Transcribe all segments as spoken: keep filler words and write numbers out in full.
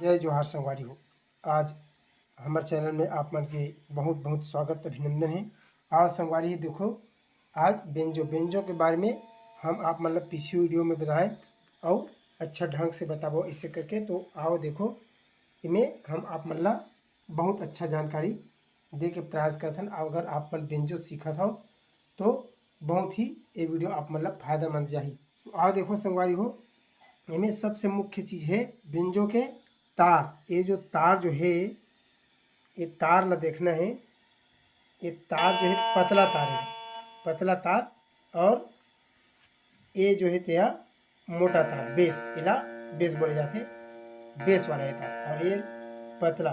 जय जोहार संगवारी हो। आज हमर चैनल में आप मन के बहुत बहुत स्वागत, अभिनंदन हे। आज संगवारी हो, देखो, आज बेंजो, बेंजो के बारे में हम आप मन ला पिछली वीडियो में बताएं और अच्छा ढंग से बताबो इसे करके। तो आओ देखो, इमे हम आप मन ला बहुत अच्छा जानकारी दे के प्रयास करथन। अगर आप मन बेंजो सीखत हव तो बहुत ही ये वीडियो आप मन ला फायदामंद जाही। तो आओ देखो संगवारी हो, एमे सबसे मुख्य चीज है बेंजो के तार। ये जो तार जो है, ये तार ला देखना है। ये तार जो है पतला तार है, पतला तार। और ये जो है तेहा मोटा तार, बेस, एला बेस बोले जाथे, बेस वाला ये तार। और ये पतला,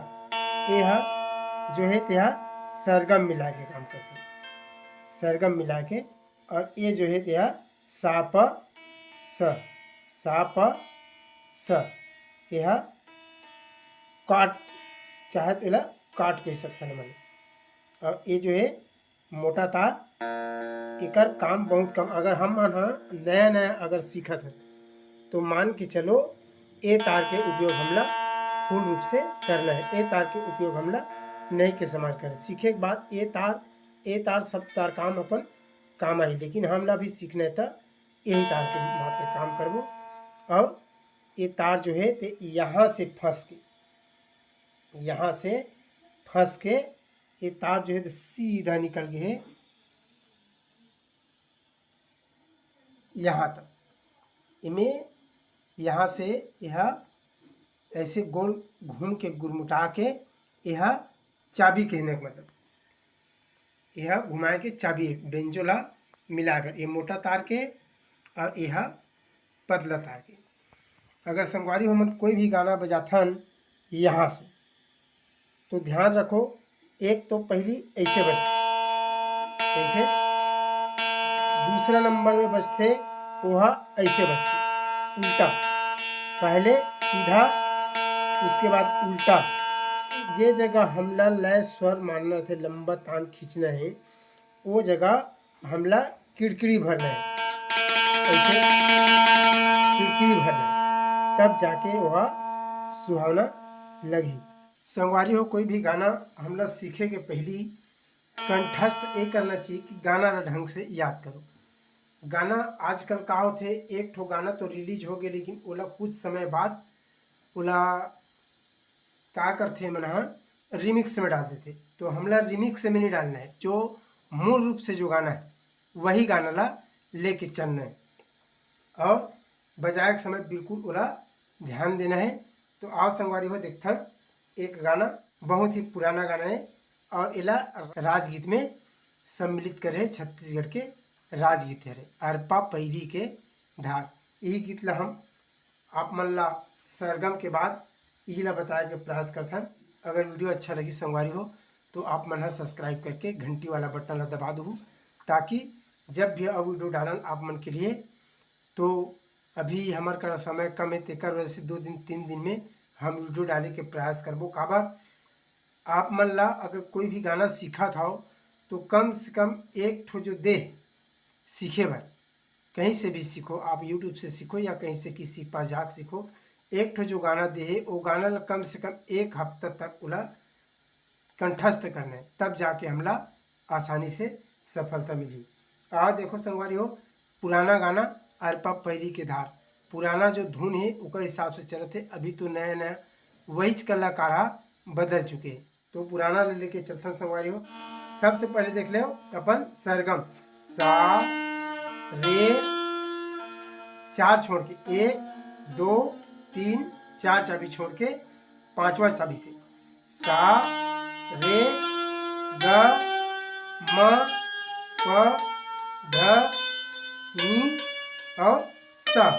ये हा जो है तेहा सरगम मिला के काम करथे, सरगम मिला के। और ये जो है तेहा सा प स, सा प स, ये हा काट, चाहे तो एला काट कह सकथन मन। और ये जो है मोटा तार, एकर काम बहुत कम। अगर हम मन ह नया नया अगर सीखत हन तो मान के चलो, ए तार के उपयोग हमला फुल रूप से करना है। ए तार के उपयोग हमला नहीं के समान करना। सीखे के बाद ए तार, ए तार सब तार काम अपन काम आही, लेकिन हमला भी सीखना है त यही तार के मात्र काम करबो। और ये तार जो है ते यहाँ से फंस के, यहाँ से फंस के ये तार जो है ते सीधा निकल गए है यहाँ तक। इमे यहाँ से यह ऐसे गोल घूम के गुरमुटा के यह चाबी कहने का मतलब, यह घुमाए के चाबी है। बेंजो ला मिलाकर ये मोटा तार के और यह पतला तार के। अगर संगवारी हो मन कोई भी गाना बजाथन यहाँ से, तो ध्यान रखो, एक तो पहली ऐसे बजथे, ऐसे, दूसरा नंबर में बजथे ओहा ऐसे बजथे, उल्टा, पहले सीधा, उसके बाद उल्टा। जे जगह हमला लय स्वर मानना थे, लंबा तान खींचना है, वो जगह हमला किड़किड़ी भरना है, ऐसे किड़किड़ी भरना है, तब जाके वह सुहावना लगही। संगवारी हो, कोई भी गाना हमला सीखे के पहली कंठस्थ ये करना चाहिए कि गाना ला ढंग से याद करो। गाना आजकल का होथे, एक ठो गाना तो रिलीज हो गए, लेकिन ओला कुछ समय बाद ओला का करथे मन ह, रिमिक्स में डाल देथे। तो हमला रिमिक्स में नहीं डालना है, जो मूल रूप से जो गाना है वही गाना ला लेके चलना है। और बजाए के समय बिल्कुल ओला ध्यान देना है। तो आओ संगवारी हो, देखथन एक गाना, बहुत ही पुराना गाना है और एला राजगीत में सम्मिलित करे है, छत्तीसगढ़ के राजगीत हरे, अरपा पैरी के धार। यही गीत ला हम आप मन ला सरगम के बाद यही ला बताए के प्रयास करथन। अगर वीडियो अच्छा लगी संगवारी हो, तो आप मन ह सब्सक्राइब करके घंटी वाला बटन ला दबा दू, ताकि जब भी अब वीडियो डालन आप मन के लिए, तो अभी हमर करा समय कम है, तेकर वजह से दो दिन, तीन दिन में हम वीडियो डाले के प्रयास करबो। काबर, आप मन ला अगर कोई भी गाना सीखत हव, तो कम से कम एक ठो जो दे सीखे बर, कहीं से भी सीखो, आप YouTube से सीखो या कहीं से किसी पास जाके सीखो, एक ठो जो गाना दे है, वो गाना ला कम से कम एक हफ्ता तक ओला कंठस्थ करना है, तब जाके हमला आसानी से सफलता मिली। आ देखो संगवारी हो, पुराना गाना अरपा पैरी के धार, पुराना जो धुन है ओकर हिसाब से चलत है, अभी तो नया नया वहीच कलाकार हा बदल चुके हैं। तो पुराना ले लेके चलथन संगवारी हो। सबसे पहले देख ले अपन सरगम, सा, रे, चार छोड़ के, एक, दो, तीन, चार चाबी छोड़ के पांचवा चाबी से सा, रे, ग, म, प, ध, नी और सा।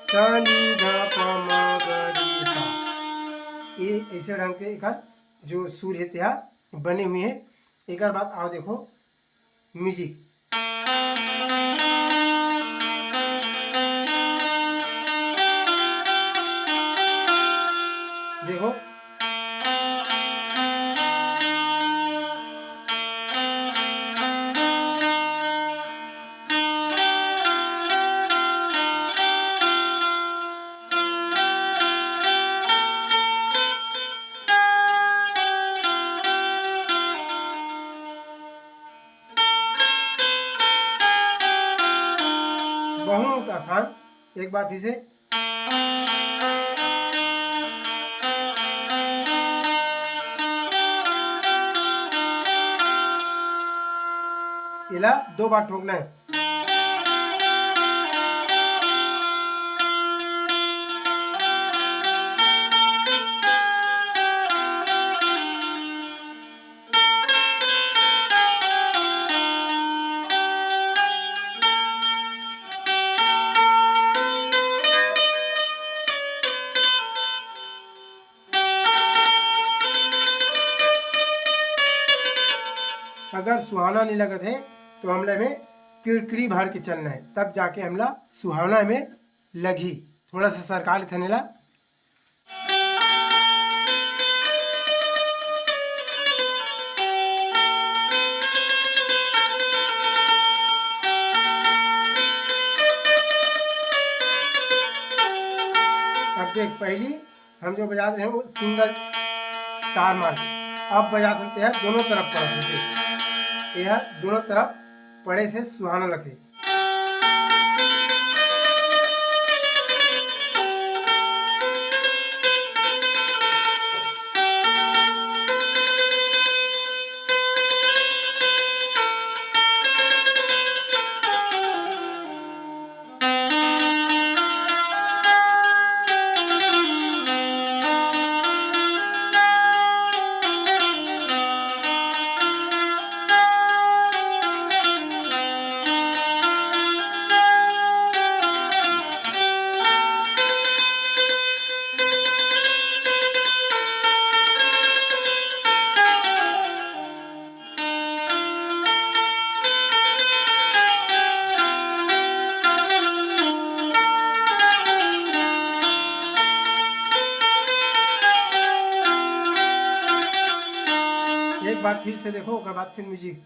सा, नी, ध, प, म, ग, री, सा। ये ऐसे ढंग के एक जो सुर है तेहा बने हुए हैं। एक बात आओ देखो, म्यूजिक। देखो, हाँ, एक बार फिर से। एला दो बार ठोकना है। अगर सुहावना नहीं लगत है, तो हमला में किड़किड़ी भर के चलना है, तब जाके हमला सुहावना में लगही। थोड़ा सा सरका लेथन एला। अब देख, पहली हम जो बजात रहे वो सिंगल तार मार, अब बजात हन तेहा दोनों तरफ पड़त हे, यह दोनों तरफ पड़े से सुहाना लगथे। एक बार फिर से देखो, ओकर बाद फिर म्यूजिक।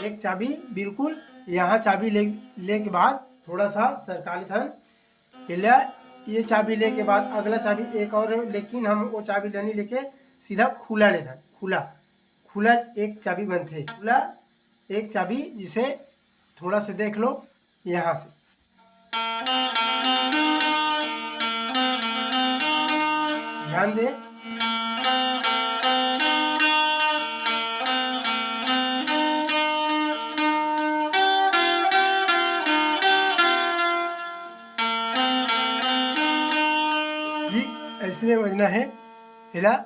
एक चाबी बिल्कुल यहाँ चाबी ले, ले के बाद थोड़ा सा सरका लेथन। एला ये चाबी लेके बाद अगला चाबी एक और है, लेकिन हम वो चाबी ला नहीं लेके सीधा खुला लेथन। खुला, खुला एक चाबी बनथे। खुला एक चाबी, जिसे थोड़ा से देख लो यहाँ से। ध्यान दे। हे एला।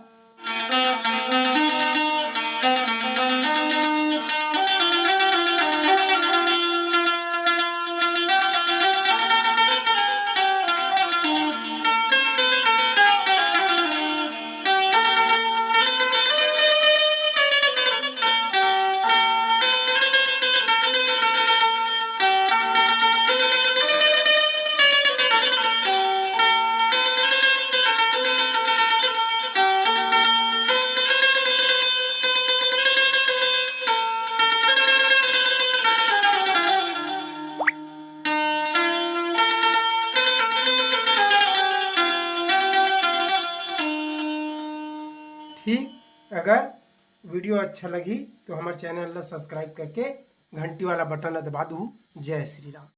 ठीक, अगर video अच्छा लगही तो हमर channel ला subscribe करके घंटी वाला button ला दबा दू। जय श्री राम।